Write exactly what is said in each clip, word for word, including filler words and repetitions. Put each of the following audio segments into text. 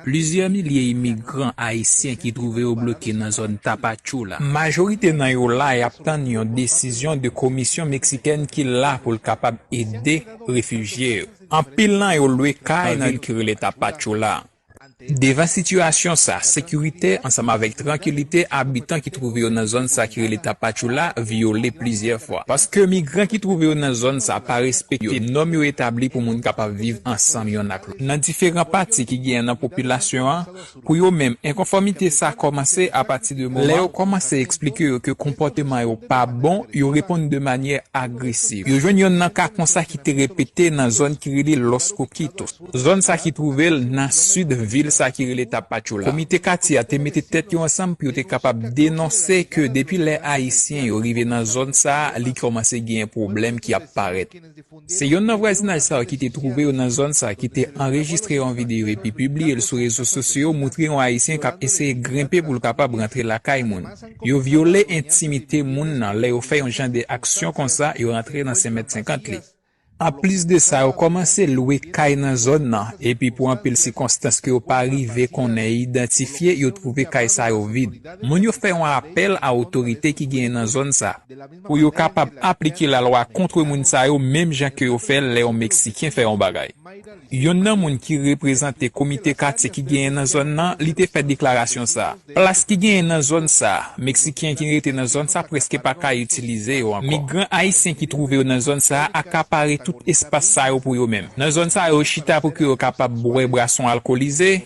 Plizyè milye imigran ayisyen ki twouve yo bloke nan zòn Tapachula. Majorite nan yo la y ap tann yon desizyon de komisyon meksikèn ki la pou l kapab ede refijye yo. Anpil nan yo lwe kay nan vil ki rele Tapachula. Devan sitiyasyon sa, sekirite ansanm avèk trankilite abitan ki twouve yo nan zòn sa ki rele Tapachula vyole plizyè fwa. Paske migran ki twouve yo nan zòn sa pa respekte nòm yo etabli pou moun kapab viv ansanm yonn ak lòt. Nan diferan pati ki genyen nan popilasyon an, pou yo menm, enkonfòmite sa kòmanse apati de moman lè yo kòmanse eksplike yo ke konpòteman yo pa bon, yo reponn de manyè agresiv. Yo jwenn yonn nan ka konsa ki te repete nan zòn ki rele Los Coquitos. Zòn sa ki twouve l nan sid vil sa ki rele Tapachula. Komite katye a te mete tèt yo ansanm pou yo te kapab denonse ke depi lè Ayisyen yo rive nan zòn sa a, li kòmanse genyen pwoblèm ki ap parèt. Se yonn nan vwazinaj sa yo ki te twouve yo nan zòn sa ki te anrejistre yon videyo epi pibliye l sou rezo sosyo yo, montre yon Ayisyen k ap eseye grenpe pou l kapab rantre lakay moun. Yo vyole entimite moun nan lè yo fè yon jan de aksyon konsa, yo rantre nan senmèt senkant li. Anplis de sa, yo kòmanse lwe kay nan zòn nan, epi pou anpil sikonstans ke yo pa rive konnen e idantifye, yo twouve kay sa yo vid. Moun yo fè yon apèl a otorite ki genyen nan zòn sa, pou yo kapab aplike lalwa kont moun sa yo, menm jan ke yo fè l lè yon Meksiken fè yon bagay. Yonn nan moun ki reprezante komite katye ki genyen nan zòn nan, li te fè deklarasyon sa a. Plas ki genyen nan zòn sa a, Meksiken ki rete nan zòn sa a prèske pa ka itilize yo ankò. Migran ayisyen ki twouve yo nan zòn sa a akapare tout espas sa yo pou yo menm. Nan zòn sa a, yo chita pou ke yo kapab bwè bwason alkolize,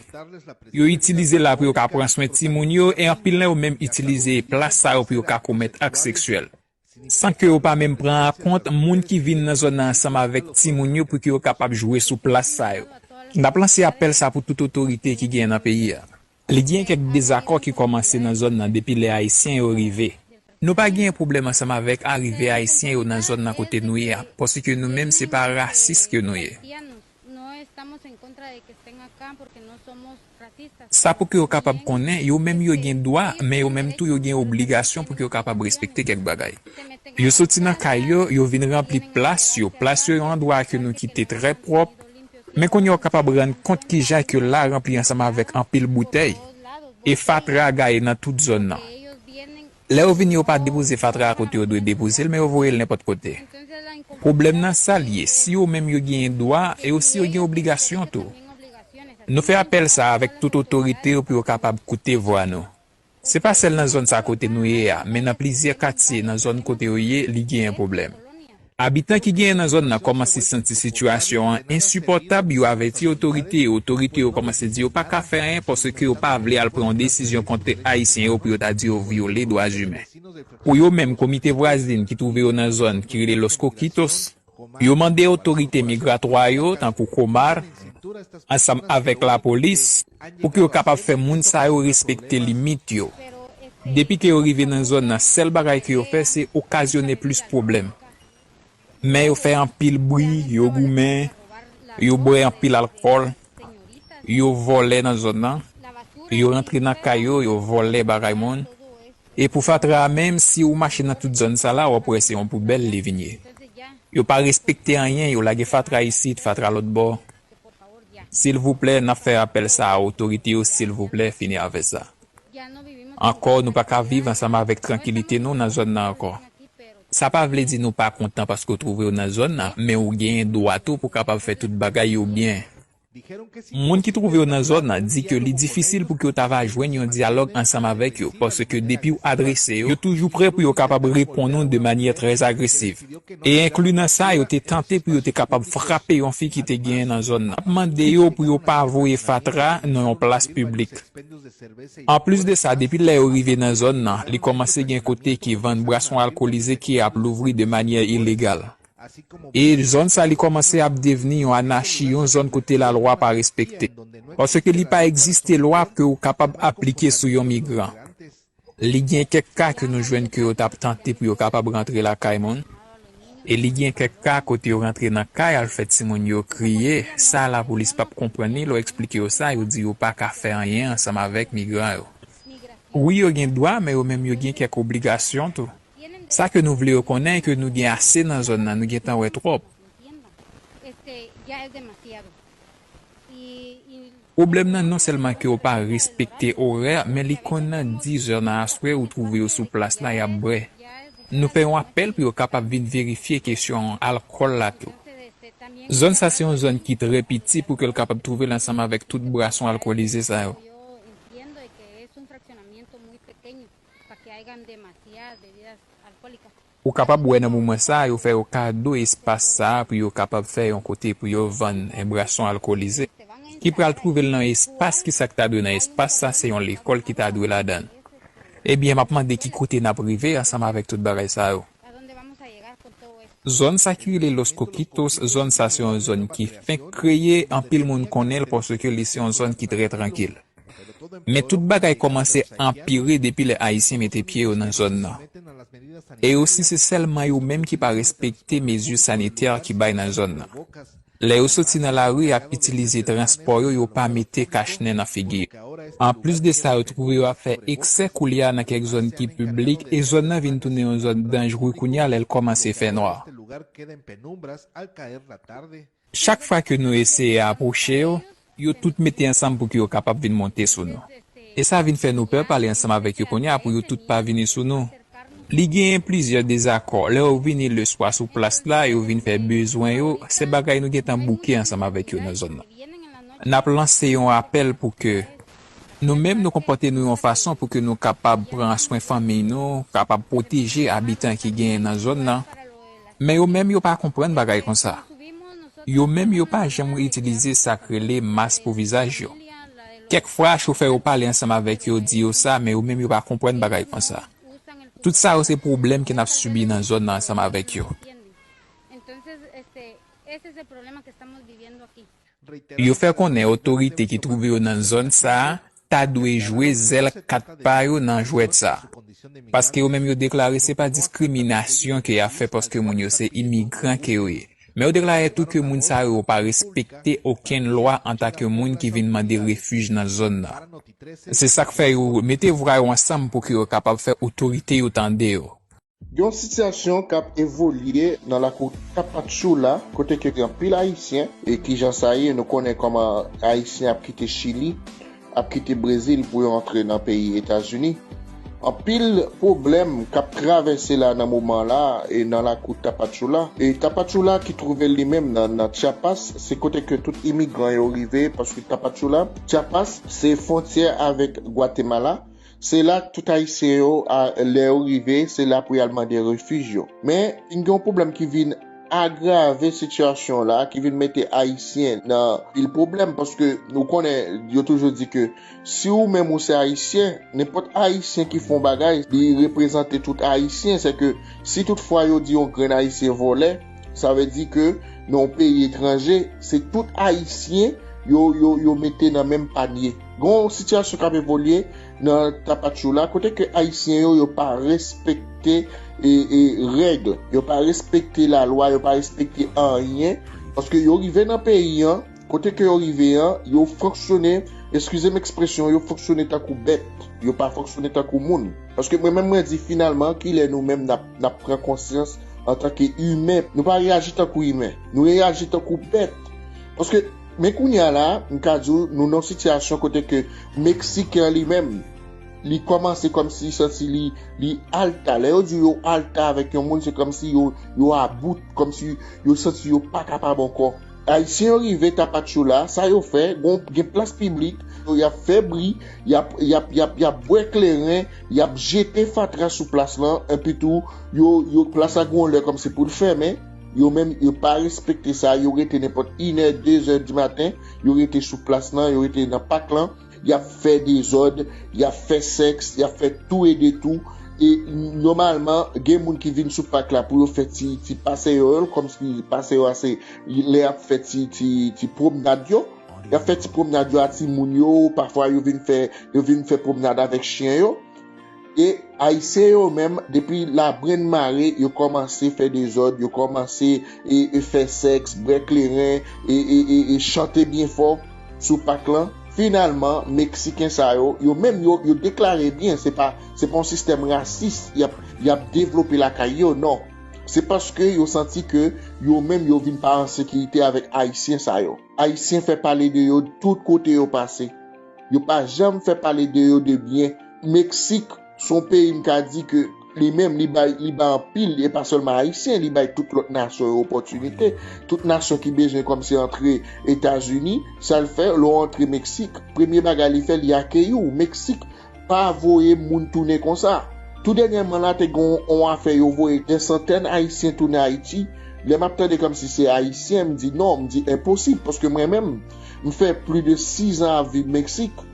yo itilize la pou yo ka pran swen timoun yo, e anpil nan yo menm itilize plas sa yo pou yo ka komèt ak seksyèl. San ke yo pa menm pran an kont moun ki vin nan zòn nan ansanm avèk timoun yo pou ke yo kapab jwe sou plas sa yo. N ap lanse apèl sa pou tout otorite ki genyen nan peyi a. Li gen kèk dezakò ki kòmanse nan zòn nan depi lè Ayisyen yo rive. Nou pa genyen pwoblèm ansanm avèk arive Ayisyen yo nan zòn nan kote nou ye a, paske nou menm se pa rasis ke nou ye. Sa pou ke yo kapab konnen, yo menm yo gen dwa, men yo menm tou yo gen obligasyon pou ke yo kapab respekte kèk bagay. Yo soti nan kay yo, yo vin ranpli plas yo. Plas yo yon andwa ke nou kite trè pwòp, men kounye a w kapab rann kont kijan ke la ranpli ansanm avèk anpil boutèy e fatra gaye nan tout zòn nan. Lè yo vini, yo pa depoze fatra a kote yo dwe depoze l, men yo voye l nenpòt kote. Pwoblèm nan sa l ye, si yo menm yo genyen dwa, e osi yo gen obligasyon tou. Nou fè apèl sa a avèk tout otorite yo pou yo kapab koute vwa nou. Se pa sèl nan zòn sa kote nou ye a, men nan plizyè katye nan zòn kote yo ye, li genyen pwoblèm. Abitan ki genyen nan zòn nan kòmanse santi sitiyasyon an ensipòtab, yo avèti otorite yo, otorite yo kòmanse di yo pa ka fè anyen paske yo pa vle al pran yon desizyon kont Ayisyen yo pou yo ta di yo vyole dwa imen. Pou yo menm, komite vwazin ki twouve yo nan zòn ki rele Los Coquitos, yo mande otorite migratwa yo, tankou Comar, ansanm avèk lapolis, pou ke yo kapab fè moun sa yo respekte limit yo. Depi ke yo rive nan zòn nan, sèl bagay ke yo fè, se okazyone plis pwoblèm. Men yo fè anpil bri, yo goumen, yo bwè anpil alkòl, yo vòlè nan zòn nan, yo rantre nan kay yo, yo vòlè bagay moun. E pou fatra a menm, si ou mache nan tout zòn sa la, w ap wè se yon poubèl li vin ye. Yo pa respekte anyen, yo lage fatra isit, fatra lòt bò. Silvouplè, n ap fè apèl sa a otorite yo, silvouplè, fini avè sa. Ankò, nou pa ka viv ansanm avèk trankilite nou nan zòn nan ankò. Sa pa vle di nou pa kontan paske w twouve w nan zòn nan, men ou genyen dwa tou pou w kapab fè tout bagay yo byen. Moun ki twouve yo nan zòn nan di ke li difisil pou ke yo ta va jwenn yon dyalòg ansanm avèk yo, paske depi w adrese yo, yo toujou prè pou yo kapab reponn ou de manyè trè agresiv. E enkli nan sa, yo te tante pou yo te kapab frape yon fi ki te genyen nan zòn nan. N ap mande yo pou yo pa voye fatra nan yon plas piblik. Anplis de sa, depi lè yo rive nan zòn nan, li kòmanse gen kote ki vann bwason alkolize ki ap louvri de manyè ilegal. E zòn sa li kòmanse ap devni yon anachi, yon zòn kote lalwa pa respekte. Paske li pa egziste lwa ke ou kapab aplike sou yon migran. Li gen kèk ka ke nou jwenn ke yo t ap tante pou yo kapab rantre lakay moun. E li gen kèk ka kote yo rantre nan kay al fè timoun yo kriye. Sa lapolis p ap konprann li lè w eksplike yo sa, yo di yo pa ka fè anyen ansanm avèk migran yo. Wi, yo gen dwa, men yo menm yo gen kèk obligasyon tou. Sa ke nou vle yo konnen, ke nou gen ase nan zòn nan, nou gentan wè twòp. Este, ya es demasiado. Y, y Pwoblèm nan non sèlman ke yo pa respekte orè, men li konn nan diz è nan aswè ou twouve yo sou plas la y ap bwè. Nou fè yon apèl pou yo kapab vin verifye kesyon alkòl la tou. Zòn sa se yon zòn ki trè piti pou ke l kapab twouve l ansanm avèk tout bwason alkolize sa yo. Ou kapab wè nan moman sa a, yo fè yo kado espas sa a pou yo kapab fè yon kote pou yo vann bwason alkolize, ki pral twouve l nan espas. Kisa k ta dwe nan espas sa? Se yon lekòl ki ta dwe ladan l. Ebyen, m ap mande ki kote n ap rive ansanm avèk tout bagay sa yo. Zòn sa ki rele Los Coquitos, zòn sa se yon zòn ki fenk kreye, anpil moun konnen l paske li se yon zòn ki trè trankil. Men tout bagay kòmanse anpire depi lè Ayisyen mete pye yo nan zòn nan. E osi se sèlman yo menm ki pa respekte mezi sanitè ki bay nan zòn nan. Lè yo soti nan lari, y ap itilize transpò yo, yo pa mete kachnen nan figi yo. Anplis de sa, yo twouve yo ap fè eksè koulye a nan kèk zòn ki piblik, e zòn nan vin tounen yon zòn danjre kounye a lè l kòmanse fè nwa. Chak fwa ke nou eseye apwoche yo, yo tout mete ansanm pou ke yo kapab vin monte sou nou. E sa vin fè nou pè pale ansanm avèk yo kounye a pou yo tout pa vini sou nou. Li genyen plizyè dezakò. Lè yo vini leswa sou plas la, yo vin fè bezwen yo, se bagay nou gentan bouke ansanm avèk yo nan zòn nan. N ap lanse yon apèl pou ke nou menm nou konpòte nou yon fason pou ke nou kapab pran swen fanmi nou, kapab pwoteje abitan ki genyen nan zòn nan. Men yo menm yo pa konprann bagay konsa. Yo menm yo pa janm itilize sa k rele mas pou vizaj yo. Kèk fwa, chofè yo pale ansanm avèk yo, di yo sa, men yo menm yo pa konprann bagay konsa. Tout sa yo se pwoblèm ke n ap sibi nan zòn nan ansanm avèk yo. Yo fè konnen otorite ki twouve yo nan zòn sa a ta dwe jwe zèl kat pa yo nan jwèt sa a. Paske yo menm yo deklare se pa diskriminasyon ke y ap fè paske moun yo se imigran ke yo ye. Men yo deklare tou ke moun sa yo pa respekte okenn lwa antanke moun ki vin mande refij nan zòn nan. Se sa k fè yo mete vwa yo ansanm pou ke yo kapab fè otorite yo tande yo. Gen yon sitiyasyon k ap evolye nan lakou Tapachula, kote ke gen anpil Ayisyen, e kijan sa ye, nou konnen kòman Ayisyen ap kite Chili, ap kite Brezil pou yo antre nan peyi Etazini. Anpil pwoblèm k ap travèse la nan moman la, e nan lakou Tapachula. E Tapachula ki twouve li menm nan, nan Chiapas, se kote ke tout imigran yo rive, paske Tapachula, Chiapas, se fwontyè avèk Gwatemala. Se la tout Ayisyen yo, a, lè yo rive, se la pou y al mande refij yo. Men, vin gen yon pwoblèm ki vin agrave sitiyasyon la, ki vin mete Ayisyen nan pil pwoblèm, paske nou konnen, yo toujou di ke si ou menm ou se Ayisyen, nenpòt Ayisyen ki fè yon bagay, li reprezante tout Ayisyen. Se ke si toutfwa yo di yon grenn Ayisyen vòlè, sa vle di ke nan yon peyi etranje, se tout Ayisyen yo, yo, yo mete nan menm panye. Gen yon sitiyasyon k ap evolye nan Tapachula, kote ke Ayisyen yo, yo pa respekte, e, e, règ, yo pa respekte lalwa, yo pa respekte anyen, paske yo rive nan peyi an, kote ke yo rive an, yo fonksyone, eskize m ekspresyon, yo fonksyone tankou bèt, yo pa fonksyone tankou moun. Paske mwen menm mwen di finalman, kilè nou menm n ap, n ap pran konsyans antanke imen? Nou pa reyaji tankou imen, nou reyaji tankou bèt. Paske, men kounye a la, m ka di w, nou nan yon sitiyasyon kote ke Meksiken an li menm, li kòmanse kòmsi santi li, li alta. Lè yo di yo alta avèk yon moun, se kòmsi yo, yo about, kòmsi yo santi yo pa kapab ankò. Ayisyen yo rive Tapachula, sa yo fè, gon, gen plas piblik, y ap fè bri, y ap, y ap, y ap, y ap bwè kleren, y ap jete fatra sou plas lan, epi tou, yo, yo, plas la gon lè kòmsi pou l fèmen, yo menm, yo pa respekte sa, yo rete nenpòt inè, dezè di maten, yo rete sou plas lan, yo rete nan pak lan, y ap fè dezòd, y ap fè sèks, y ap fè tou e de tou. E nòmalman, gen moun ki vin sou pak la pou yo fè ti, ti paseyòl, kòmsi paseyòl se lè y ap fè ti, ti, ti pwomnad yo. Y ap fè ti pwomnad yo a timoun yo, pafwa yo vin fè, yo vin fè pwomnad avèk chen yo. E Ayisyen yo menm, depi labrenn mare, yo kòmanse fè dezòd, yo kòmanse e, e fè sèks, bwè kleren, e, e, e, e chante byen fò sou pak lan. Finalman, Meksiken sa yo, yo menm yo, yo deklare byen, se pa, se pa yon sistèm rasis y ap, y ap devlope lakay yo, non. Se paske yo santi ke yo menm yo vin pa an sekirite avèk Ayisyen sa yo. Ayisyen fè pale de yo tout kote yo pase. Yo pa janm fè pale de yo de byen. Meksik, se yon peyi m ka di ke li menm, li bay, li bay anpil, e pa sèlman Ayisyen, li bay tout lòt nasyon yo opòtinite. Tout nasyon ki bezwen kòmsi antre Etazini, sa l fè, lè w antre Meksik, premye bagay li fè, li akeyi w. Meksik pa voye moun tounen konsa. Tou dènyèman la, te gen yon afè yo voye dè santèn Ayisyen tounen Ayiti. Lè m ap tande kòmsi se Ayisyen, m di non, m di enposib, paske mwen menm, m fè plis de sis an ap viv Meksik.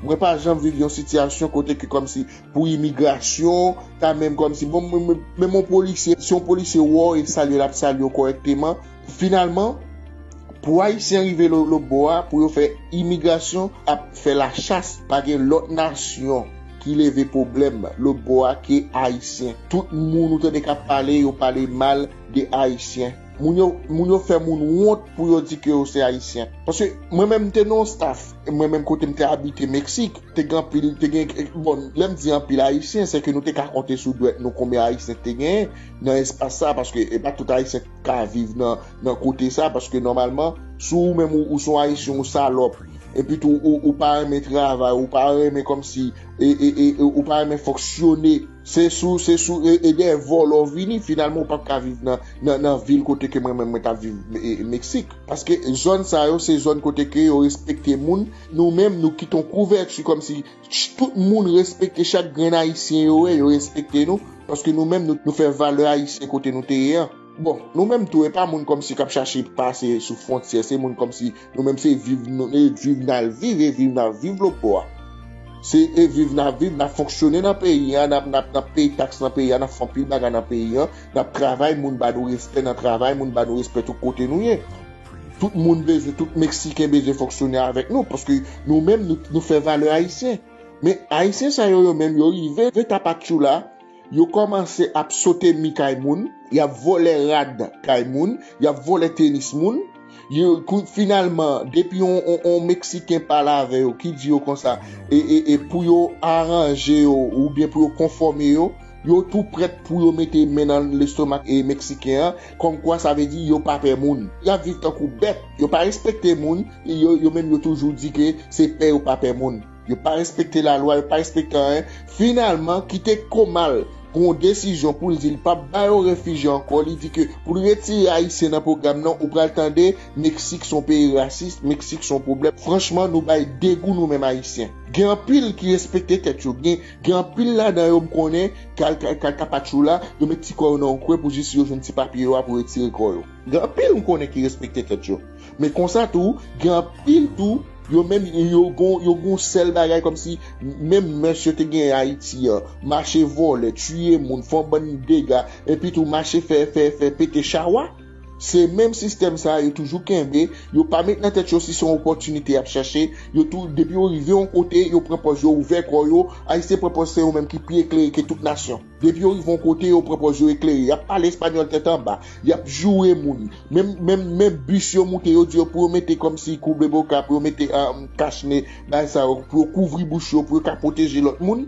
Mwen pa janm viv yon sitiyasyon kote ke kòmsi pou imigrasyon, ta menm kòmsi, bon, men, men, men yon polisye, si yon polisye wè w e salye l, l ap salye w kòrèkteman. Finalman, pou Ayisyen rive lo-, lòtbò a, pou yo fè imigrasyon, ap fè lachas, pa gen lòt nasyon ki leve pwoblèm lòtbò a ke Ayisyen. Tout moun ou tande k ap pale, yo pale mal de Ayisyen. Moun yo, moun yo fè moun wont pou yo di ke yo se Ayisyen. Paske mwen menm, m te nan yon staff, mwen menm kote m te abite Meksik, te gen anpil, te gen, bon, lè m di anpil Ayisyen, se ke nou te ka konte sou dwèt nou konbyen Ayisyen te genyen nan espas sa, paske e pa tout Ayisyen k ka viv nan, nan kote sa, paske nòmalman, si ou menm ou, ou se yon Ayisyen, ou salòp, epi tou ou, ou pa renmen travay, ou pa renmen kòmsi, e, e, e, e, ou pa renmen fonksyone, se sou, se sou, e, e dèyè vòlò w vini, finalman ou p ap ka viv nan, nan, nan vil kote ke mwen menm mwen t ap viv, e, e, Meksik. Paske zòn sa yo, se zòn kote ke yo respekte moun. Nou menm, nou kite yon kouvèti kòmsi ch-, tout moun respekte chak grenn Ayisyen yo ye, yo respekte nou. Paske nou menm, nou, nou fè valè Ayisyen kote nou te ye an. Bon, nou menm tou, e pa moun kòmsi k ap chache pase sou fwontyè, se moun kòmsi nou menm se viv, nou, e viv n al viv, e viv n al viv lòtbò a. Se e viv n ap viv, n ap fonksyone nan peyi a, n ap, n ap, n ap peye taks nan peyi a, n ap fè anpil bagay nan peyi a, n ap travay, moun ba nou respè nan travay, moun ba nou respè tout kote nou ye. Tout moun bezwen, tout Meksiken bezwen fonksyone avèk nou, paske nou menm, nou, nou fè valè Ayisyen. Men Ayisyen sa yo, yo menm, yo rive, rive Tapachula, yo kòmanse ap sote mi kay moun, y ap vòlè rad kay moun, y ap vòlè tenis moun. Yo, kou-, finalman, depi yon, yon, yon Meksiken pale avè yo, ki di yo konsa, e, e, e pou yo aranje yo, oubyen pou yo konfòme yo, yo tou prèt pou yo mete men nan lestomak e Meksiken an, kòmkwa sa vle di yo pa pè moun. Y ap viv tankou bèt, yo pa respekte moun, yo, yo menm yo toujou di ke se pè yo pa pè moun. Yo pa respekte lalwa, yo pa respekte anyen. Finalman, kite Komal pran yon desizyon pou l di l p ap ba yo refijye ankò. Li di ke pou l retire Ayisyen nan pwogram nan, ou pral tande Meksik se yon peyi rasis, Meksik se yon pwoblèm. Franchman, nou bay degou nou menm Ayisyen. Gen anpil ki respekte tèt yo. Gen, gen anpil ladan yo m konnen, k al, k al, k al Tapachula, yo met ti kò yo nan yon kwen pou jis yo jwenn ti papye yo a pou retire kò yo. Gen anpil m konnen ki respekte tèt yo. Men konsa tou, gen anpil tou, yo menm, yo gon, yo gon sèl bagay kòmsi, menm mès yo te genyen Ayiti an, mache vòlè, tiye moun, fè yon bann dega, epi tou mache fè, fè, fè pete chawa. Se menm sistèm sa a yo toujou kenbe, yo pa met nan tèt yo si se yon opòtinite y ap chache, yo tou, depi yo rive yon kote, yo pran pòz yo ouvè kò yo, Ayisyen pran pòz se yo menm ki pi eklere ke tout nasyon. Depi yo rive yon kote, yo pran pòz yo eklere. Y ap pale espanyòl tèt anba. Y ap joure moun. Menm, menm, menm bis yo moute, yo di yo pou yo mete kòmsi kubreboka, pou yo mete, ah, kachne, bagay sa yo, pou yo kouvri bouch yo, pou yo ka pwoteje lòt moun.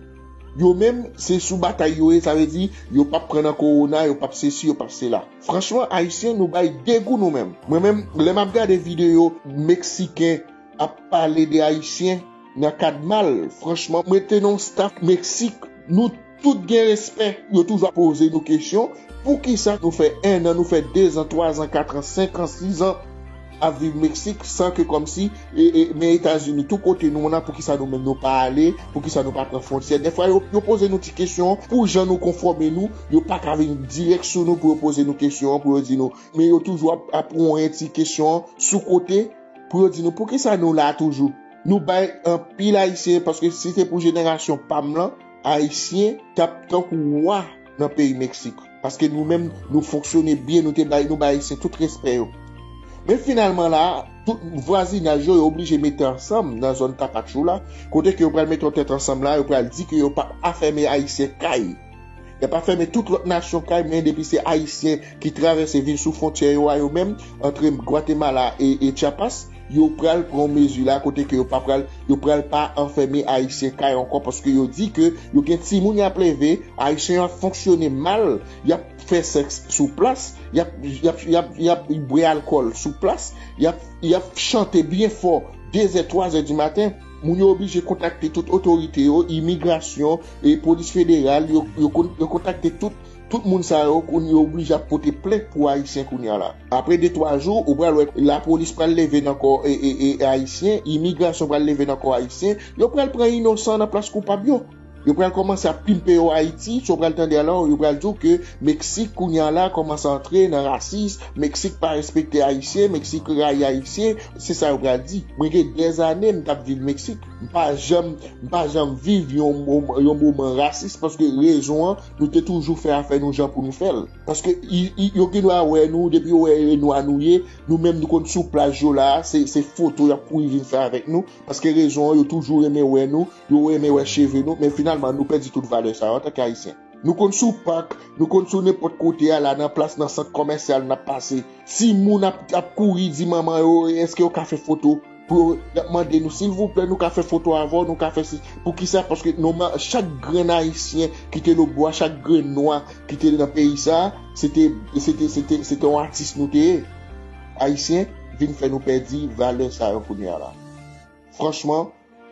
Yo menm, se sou batay yo ye, sa vle di, yo p ap pran nan kowona, yo p ap sesi, yo p ap sela. Franchman, Ayisyen, nou bay degou nou menm. Mwen menm, lè m ap gade videyo Meksiken ap pale de Ayisyen nan kad mal. Franchman, mwen te nan yon staff Meksik, nou tout gen respè. Yo toujou ap poze nou kesyon, poukisa nou fè en an, nou fè de zan, twa zan, kat an, senk an, sis an ap viv Meksik, san ke kòmsi, e, e, men Etazini, tou kote nou nan, poukisa nou menm nou pa ale, poukisa nou pa pran fwontyè. Dèfwa, yo, yo poze nou ti kesyon, pou jan nou konfòme nou, yo pa ka vin dirèk sou nou pou yo poze nou kesyon, pou yo di nou, men yo toujou ap, ap pran ti kesyon sou kote, pou yo di nou poukisa nou la toujou. Nou bay anpil Ayisyen, paske si se pou jenerasyon pa m lan, Ayisyen t ap tankou wa nan peyi Meksik. Paske nou menm, nou fonksyone byen, nou te bay, nou bay Ayisyen tout respè yo. Men finalman la, tout vwazinaj yo, yo oblije mete ansanm nan zòn Tapachula, kote ke yo pral mete yon tèt ansanm la, yo pral di ke yo p ap afèmen Ayisyen kay. Y ap afèmen tout lòt nasyon kay, men depi se Ayisyen ki travèse vin sou fwontyè yo a yo menm, antre Gwatemala e, e Chiapas, Yo pral pran mezi la kote ke yo pa pral, yo pral pa anfèmen Ayisyen kay ankò, paske yo di ke yo gen timoun y ap leve, Ayisyen yo ap fonksyone mal, y ap fè sèks sou plas, y ap, y ap, y ap, y ap bwè alkòl sou plas, y ap, y ap chante byen fò, de zè, twa zè di maten. Moun yo oblije kontakte tout otorite yo, imigrasyon, e polis federal, yo, yo, kon- yo kontakte tout, tout moun sa yo, kounye yo oblije ap pote plent pou Ayisyen kounye a la. Apre de twa jou, ou pral wè lapolis pral leve nan kò e, e, e, Ayisyen, imigrasyon pral leve nan kò Ayisyen, yo pral pran inosan nan plas koupab yo. Yo pral kòmanse ap pimpe yo Ayiti, sa w pral tande alò, yo pral di w ke Meksik kounye a la kòmanse antre nan rasis, Meksik pa respekte Ayisyen, Meksik rayi Ayisyen, se sa yo pral di. Mwen gen dèzane m t ap viv Meksik, m pa janm, m pa janm viv yon, mo- yon moman rasis, paske rezon an, nou te toujou fè afè nou jan pou nou fè l. Paske i- i- yo gen dwa wè nou, depi yo wè e nwa nou ye, nou menm nou konn sou plaj yo la, se, se foto y ap kouri vin fè avèk nou, paske rezon an, yo toujou renmen wè nou, yo renmen wè cheve nou, men finalman, nou pèdi tout valè sa yo antanke Ayisyen. Nou konn sou pak, nou konn sou nenpòt kote a la, nan plas, nan sant kòmèsyal, n ap pase. Si moun ap, ap kouri di manman yo, èske yo ka fè foto? Pou yo, y ap mande nou, silvouplè, nou ka fè foto avè w, nou ka fè si. Poukisa? Paske nòmal, chak grenn Ayisyen ki te lòtbò a, chak grenn nwa ki te nan peyi sa a, se te, se te, se te, se te yon atis nou te ye. Ayisyen vin fè nou pèdi valè sa yo kounye a la. Franchman,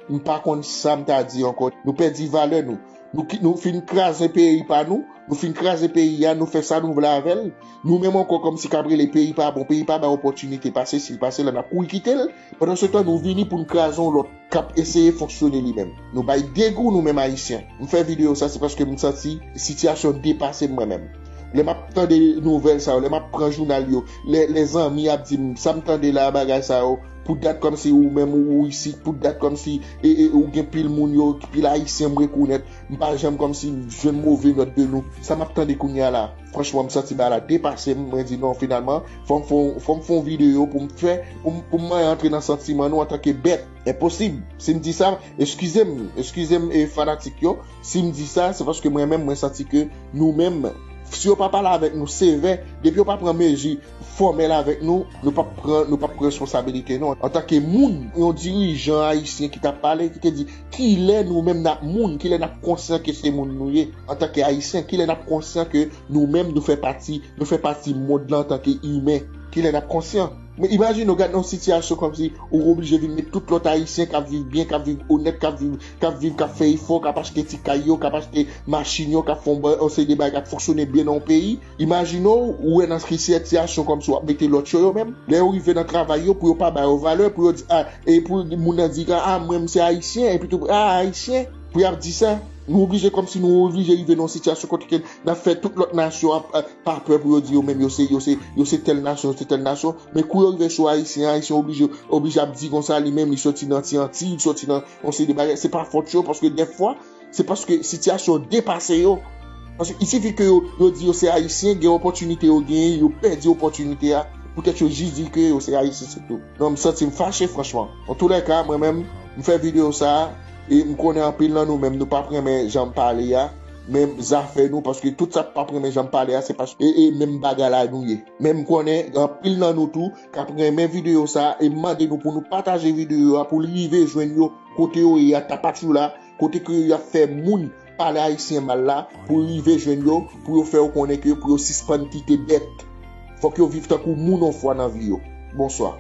m pa konn sa m ta di ankò. Nou pèdi valè nou. Nou, ki- nou fin kraze peyi pa nou. Nou fin kraze peyi a, nou fè sa nou vle avè l. Nou menm ankò kòmsi k ap rele peyi pa bon, peyi pa bay opòtinite, pa sesi, pa sela, n ap kouri kite l. Pandan se tan, nou vini pou n kraze yon lòt k ap eseye fonksyone li menm. Nou bay degou nou menm Ayisyen. M fè videyo sa, se paske m santi sitiyasyon depase m mwen menm. Lè m ap tande nouvèl sa yo, lè m ap pran jounal yo, lè, lè zanmi ap di m, sa m tande la, bagay sa yo, pou dat kòmsi ou menm ou, ou isit, pou dat kòmsi e, e, ou gen pil moun yo, pil Ayisyen m rekonèt, m pa janm kòmsi jwenn move nòt de nou. Sa m ap tande kounye a la, franchman, m santi bagay la depase m, mwen di non, finalman, fò m fè, fò m fè yon videyo pou m fè, pou m, pou m antre nan santiman nou antanke bèt. Enposib. Si m di sa, eskize m, eskize m, e fanatik yo, si m di sa, se paske mwen menm, mwen santi ke nou menm, si yo pa pale avèk nou sevè, depi yo pa pran mezi fòmèl avèk nou, nou p ap pran, nou p ap pran responsabilite nou. Antanke moun, yon dirijan ayisyen ki t ap pale, ki te di, kilè nou menm n ap moun, kilè n ap konsyan ke se moun nou ye? Antanke ayisyen, kilè n ap konsyan ke nou menm nou fè pati, nou fè pati mond lan antanke imen? Kilè n ap konsyan? Men imajine w gade yon sitiyasyon kòmsi ou oblije vin met tout lòt ayisyen k ap viv byen, k ap viv onèt, k ap viv, k ap viv, k ap fè efò, k ap achte ti kay yo, k ap achte machin yo, k ap fè yon ba- yon seri de bagay, k ap fonksyone byen nan yon peyi. Imajine w, ou wè nan ki sitiyasyon kòmsi w ap mete lòt yo, yo menm. Lè yo rive nan travay yo, pou yo pa ba yo valè, pou yo di, a, e pou moun nan di, a, mwen, m se ayisyen, epi tou, a, ayisyen, pou y ap di sa. Nou oblije, kòmsi nou oblije rive nan yon sitiyasyon kote ke n ap fè tout lòt nasyon ap, ap, pa pè pou yo di yo menm yo se, yo se, yo se tèl nasyon, yo se tèl nasyon. Men kou yo rive sou ayisyen, ayisyen oblije, oblije ap di konsa li menm, li soti nan ti Antiy, li soti nan yon seri de bagay. Se pa fòt yo, paske dèfwa, se paske sitiyasyon depase yo. Paske il sifi ke yo, yo di yo se ayisyen, gen opòtinite yo genyen, yo pèdi opòtinite a. Poutèt yo jis di ke yo se ayisyen, se tou. Non, m santi m fache, franchman. Antoulèka, mwen menm, m fè videyo sa a, e m konnen anpil nan nou menm, nou p ap renmen jan m pale a, men zafè nou, paske tout sa k p ap renmen jan m pale a, se paske, e, e menm bagay la nou ye. Men m konnen, anpil nan nou tou, k ap renmen videyo sa a, e m mande nou pou nou pataje videyo a, pou l rive jwenn yo, kote yo ye a, Tapachula, kote ke y ap fè moun pale ayisyen mal la, pou rive jwenn yo, pou yo fè yo konnen ke pou yo sispann kite bèt. Fòk yo viv tankou moun yon fwa nan vi yo. Bonswa.